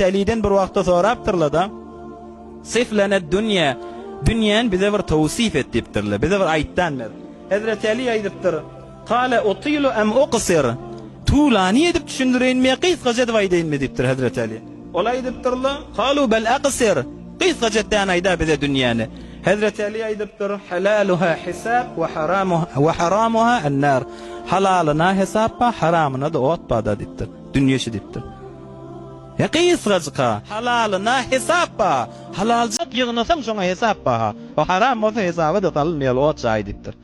Aliden bir wagtda sorapdyrlar-da, Sif lene dünýä, dünýäni bize bir towsif et diýipdirler, bize bir aýtdan ber. Hezreti Ali aýdypdyr, Kale utilu em uqsir, Tulany edip düşündireýinmi ýa gysgaça edip aýdaýynmy diýipdir Hezreti Ali. Ol aýdypdyrlar, Kalu bel aqsir, gysgaça etdän aýda bize dünýäni. Hezreti Ali aýdypdyr, Halaluha hisap we we haramuha en-nar. Halalyna hesap bar, haramyna-da ot bar-da diýipdir. Dünýe şi diýipdir. He gysgajyka, halalyna hesap bar. Halaljak ýygnasaň şoňa hesap bar-ha. O haram bolsa hesaba-da salynmaýar ot jaýy diýipdir.